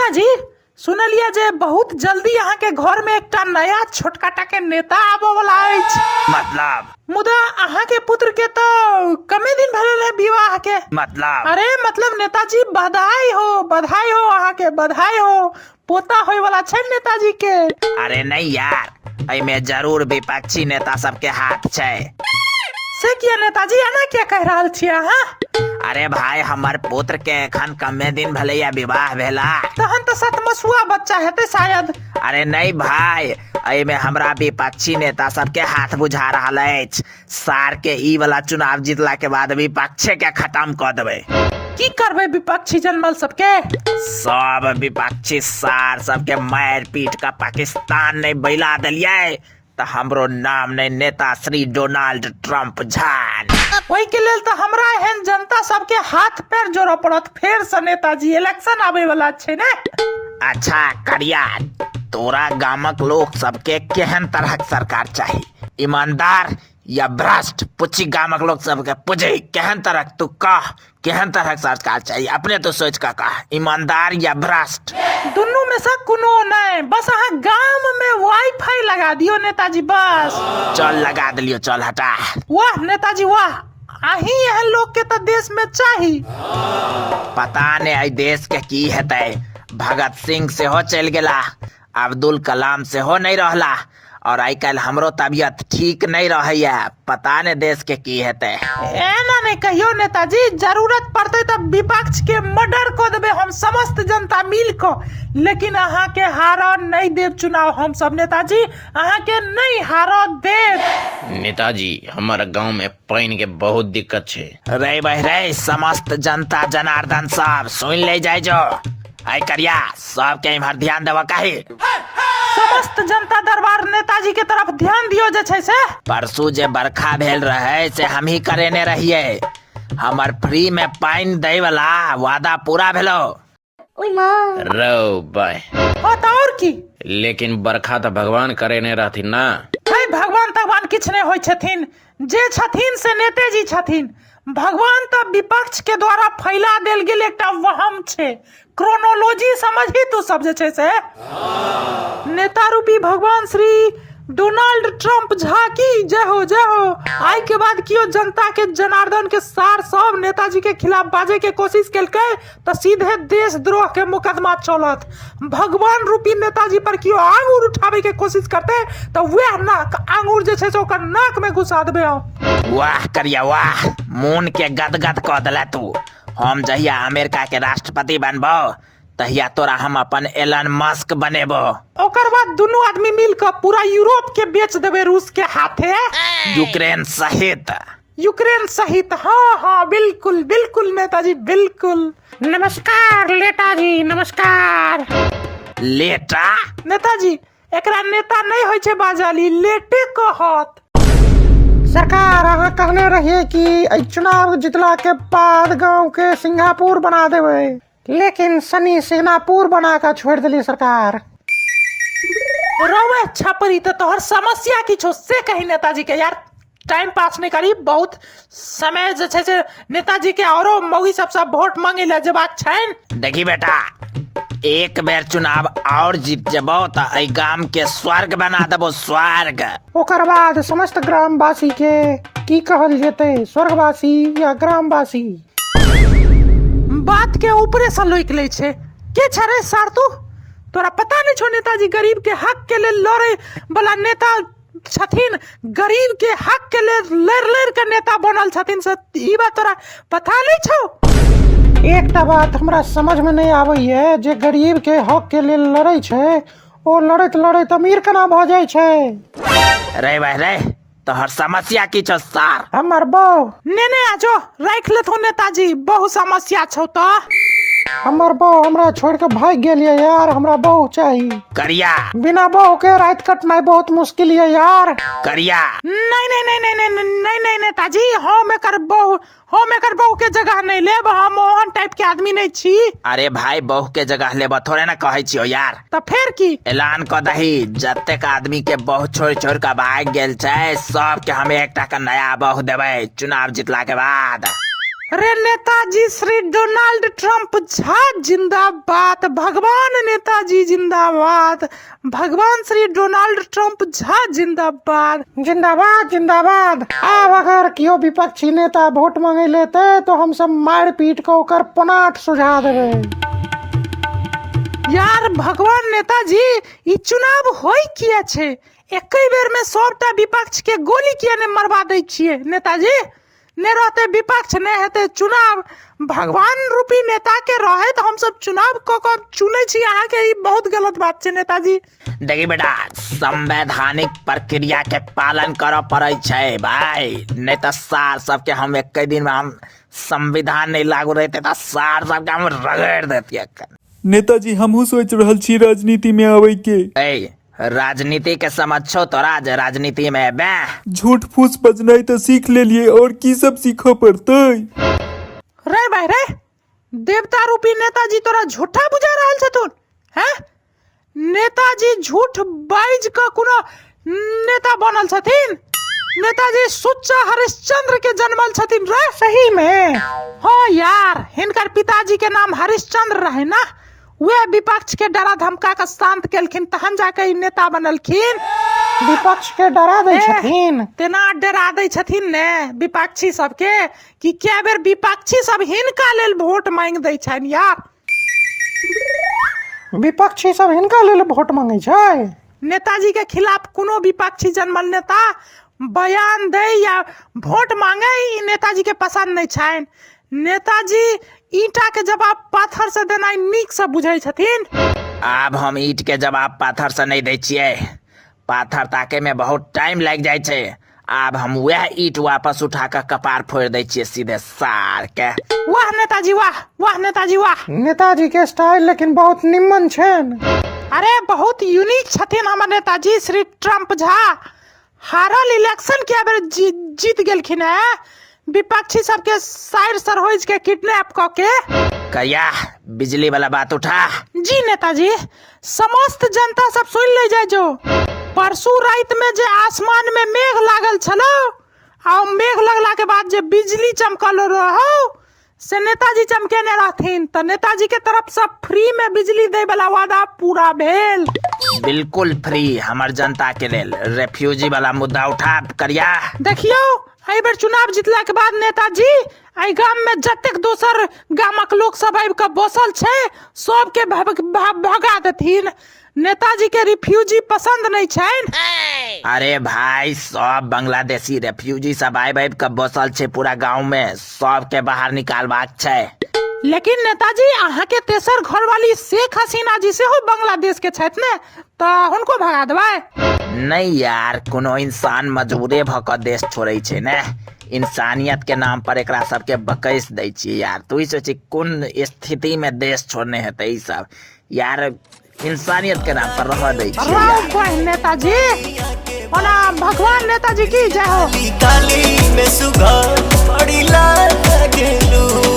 नेताजी, सुनलियै जे बहुत जल्दी अहाँके घर में एकटा नया छोटका टा के नेता आबऽ वाला अछि। मतलब? मुदा अहाँके पुत्र के तऽ कमे दिन भेल है विवाह के। मतलब? अरे मतलब नेताजी, बधाई हो, बधाई हो अहाँके, बधाई हो, पोता होय वाला छै नेताजी के। अरे नहीं यार, एहिमे जरूर विपक्षी नेता सबके हाथ छै। से किया नेताजी, एना किया कहि रहल छियै अहाँ? अरे भाई, हमर पुत्र के एखन कमे दिन भेलैया विवाह भेला। तहन तऽ सतमसुआ बच्चा हेतै शायद। अरे नहीं भाई, एहिमे हमरा विपक्षी नेता सबके हाथ बुझा रहल अछि। सार के ई वाला चुनाव जीतला के बाद विपक्षे के खत्म कऽ देबै। की करबै विपक्षी जनमल सबके? सब विपक्षी सार सबके मारि पीट कऽ पाकिस्तान नहि बैला देलियै तऽ हमरो नाम नहि नेता श्री डोनाल्ड ट्रम्प झान। ओहि के लेल तऽ हमरा एहन जनता सबके हाथ पैर जोड़ऽ पड़त फेर से नेताजी, इलेक्शन आबै वाला छै ने। अच्छा करिया, तोरा गामक लोक सबके केहन तरहक सरकार चाही, ईमानदार या भ्रष्ट? पूछी गामक लोक सबके, पूछी केहन तरहक, तू कह केहन तरहक सरकार चाही, अपने तो सोच कऽ कह, ईमानदार या भ्रष्ट? दुनू में से कोनो नहीं, बस अहाँ गाम में वाईफाई लगा दियो नेताजी बस। चल लगा दिलियो, चल हटा। वाह नेताजी वाह, अहीं एहन लोग के तऽ देश में चाही। पता नहीं एहि देश के की हेतै, भगत सिंह सेहो चलि गेला, अब्दुल कलाम सेहो नहीं रहला, और आइ काल्हि हमरो तबियत ठीक नहीं रहैया, पता नहीं देश के की हेतै। एना नहीं कहियो नेताजी, जरूरत पड़तै तऽ विपक्ष के मर्डर कऽ देबै हम समस्त जनता मिल कऽ, लेकिन अहाँ के हारऽ नहीं देब चुनाव हम सब नेताजी, अहाँ के नहीं हारऽ देब। नेताजी, हमर गांव में पानि के बहुत दिक्कत छै। रे बह रे, समस्त जनता जनार्दन सब सुन ले जाय जो, आइ करिया सबके इम्हर ध्यान देबऽ काहे। समस्त जनता दरबार नेताजी के तरफ ध्यान दियो जे छै से। परसू जे बरखा भेल रहे से हम ही करेने रहिए, हमर फ्री में पानि दै वाला वादा पूरा भेलो। रौ बाय। हाँ तऽ और की? लेकिन बरखा तऽ भगवान करेने रहथिन ना। है भगवान तगवान किछु नहि होइ छथिन, जे छथिन से नेतेजी छथिन। भगवान तऽ विपक्ष के द्वारा फैला देल गेल एकटा वहम छै, क्रोनोलॉजी समझी तू सब जे छै से। नेता रूपी भगवान श्री डोनाल्ड ट्रम्प झा की जय हो, जय हो। आइ के बाद कियो जनता के जनार्दन के सार सब नेताजी के खिलाफ बाजे के कोशिश केलकै तऽ सीधे देशद्रोह के मुकदमा चलत। भगवान रूपी नेताजी पर कियो आंगुर उठाबे के कोशिश करते तऽ वएह नाक आंगुर जे छै से ओकर नाक में घुसा देबै हम। वाह करिया वाह, मोन के गदगद कऽ देला तू। हम जहिया अमेरिका के राष्ट्रपति बनबो तहिया तोरा हम अपन एलन मस्क बनेबो। ओकर बाद दुनू आदमी मिल कऽ पूरा यूरोप के बेच देबै रूस के हाथे, यूक्रेन सहित। यूक्रेन सहित, हाँ हाँ बिल्कुल बिल्कुल नेताजी बिल्कुल। नमस्कार नेताजी, नमस्कार। लेटा? नेताजी, एकरा नेता नहीं होइ छै बाजल, ई लेटे कहत। सरकार, अहाँ कहने रहिए कि एहि चुनाव जितला के बाद गांव के सिंगापुर बना देबै, लेकिन शनि सिंगापुर बना के छोड़ देली सरकार। रौए छपरी, तऽ तोहर समस्या की छौ से कही नेताजी के यार, टाइम पास नहीं करी, बहुत समय जे छै से नेताजी के औरो मौगी सब सब वोट मांगे ले जेबाक छनि। देखी बेटा, एक बेर चुनाव और जीत जेबो तऽ एहि गाम के स्वर्ग बना देबो, स्वर्ग। ओकर बाद समस्त ग्रामवासी के की कहल जेतै, स्वर्गवासी या ग्रामवासी? बात के ऊपरे से लोकि लै छै। के छै रे सार तू? तोरा पता नहीं छौ नेताजी गरीब के हक के लेल लड़े वाला नेता छथिन, गरीब के हक के लेल लड़ लड़ के नेता बनल छथिन, से ई बात तोरा पता नहीं छौ? एकटा बात हमरा समझ में नहीं आबैया जे गरीब के हक के लेल लड़ै छै ओ लड़ैत लड़ैत अमीर केना भऽ जाइ छै? रे भाई रे, तोहर समस्या की छौ सार? हमर बहु। नेने आजो राखि लेथुन नेताजी, बहु समस्या छौ तऽ। हमर बहु हमरा छोड़ के भागि गेल ये यार, हमरा बहु चाही। करिया। बिना बहु के राति कटनाइ बहुत मुश्किल ये यार। करिया। नहीं, नहीं, नहीं, नहीं, नहीं, नहीं, नहीं, नेताजी, हम एकर बहु के जगह नहीं लेब, हम ओहन टाइप के आदमी नहीं छी। अरे भाई, बहु के जगह लेब थोड़े ना कहै छियो यार। तऽ फेर की? ऐलान कऽ दही, जतेक आदमी के बहु छोड़ छोड़ के भागि गेल छै सबके हम एकटा के नया बहु देबै चुनाव जीतला के बाद। रे नेताजी श्री डोनाल्ड ट्रंप झा जिंदाबाद, भगवान नेताजी जिंदाबाद, भगवान श्री डोनाल्ड ट्रंप झा जिंदाबाद। जिंदाबाद जिंदाबाद। आब अगर केओ विपक्षी नेता वोट मांगे लेते तो हम सब मारि पीट के ओकर पनाट सुझा देबै। यार भगवान नेताजी, ई चुनाव होय किया छै? एके बेर में सबटा विपक्ष के गोली किया ने मरवा दै छियै नेताजी? ने रहते विपक्ष ने हेतै चुनाव। भगवान रूपी नेता के रहे तऽ हमसब चुनाव कऽ कऽ चुनै छी अहाँके। ई बहुत गलत बात छै नेताजी। देखी बेटा, संवैधानिक प्रक्रिया के पालन करऽ पड़ै छै भाई, नहीं तऽ सार सबके हम एक दिन में हम संविधान नहीं लागू रहते तऽ सार सबके हम रगड़ देतियै। नेताजी, हमहूँ सोचि रहल छी राजनीति में आबै के। ए, राजनीति के समझ छौ तोरा जे राजनीति में एबे? झूठ फूस बजनाइ तऽ सीख लेलियै, और की सब सीखऽ पड़तै? रे भाई रे, देवता रूपी नेताजी तोरा झूठा बुझा रहल छथुन हैं? नेताजी झूठ बाजि कऽ कोनो नेता बनल छथिन? नेताजी सुच्चा हरिश्चंद्र के जन्मल छथिन रे। सही में? हाँ यार, हिनकर पिताजी के नाम हरिश्चंद्र रहे ना, वे विपक्ष के डरा धमका के शांत केलखिन, तहन जाके ई नेता बनलखिन। विपक्ष के डरा दै छथिन? तेना डरा दै छथिन ने विपक्षी सबके कि कए बेर विपक्षी सब हिनका लेल वोट मांगि दै छनि यार। विपक्षी सब हिनका लेल वोट मांगै छै? नेताजी के खिलाफ कोनो विपक्षी जन्मल नेता बयान दै या वोट मांगे, ई नेताजी के पसंद नहीं छनि। नेताजी ईंटा के जवाब पाथर से देनाइ नीक से बुझै छथिन। आब हम ईंट के जवाब पाथर से नहीं दै छियै, पाथर ताके में बहुत टाइम लागि जाइ छै। आब हम वएह ईंट वापस उठा कऽ कपार फोड़ि दै छियै सीधे सार के। वाह नेताजी वाह, वाह नेताजी वाह। नेताजी के स्टाइल लेकिन बहुत निम्मन छनि। अरे बहुत यूनिक छथिन हमर नेताजी श्री ट्रंप झा। हारल इलेक्शन के बेर जीत गेलखिन है विपक्षी सबके साइड सरहोज के किडनैप कऽ के। कहिया बिजली वाला बात उठा। जी नेताजी, समस्त जनता सब सुन ले जाय जो, परसू रात में जे आसमान में मेघ लागल छलो आ मेघ लगला के बाद जे बिजली चमकल रहो से नेताजी चमकेने रहथिन, तऽ नेताजी के तरफ से फ्री में बिजली दै वाला वादा पूरा भेल। बिल्कुल फ्री हमर जनता के लेल। रेफ्यूजी वाला मुद्दा उठा करिया। देखियौ, एहि बेर चुनाव जीतला के बाद नेताजी एहि गाम में जतेक दोसर गामक लोक सब आबि कऽ बसल छै सबके भगा देथिन। नेताजी के रिफ्यूजी पसंद नहीं छनि। अरे भाई, सब बांग्लादेशी रेफ्यूजी सब आबि आबि कऽ बसल छै पूरा गाँव में, सबके बाहर निकालबाक छै। लेकिन नेताजी अहाँ के तेसर घरवाली शेख हसीना जी सेहो बांग्लादेश के छथि ने, तऽ हुनको भगा देबै? नहीं यार, कोनो इंसान मजबूरे भऽ कऽ देश छोड़ै छै ने, इंसानियत के नाम पर एकरा सबके बकैस दै छियै यार। तू ही सोची कोन स्थिति में देश छोड़ने हेतै ई सब यार, इंसानियत के नाम पर रह दै छियै यार। वाह नेताजी, ओना भगवान नेताजी की जय हो। काली में सुघर बड़ी लागेलू।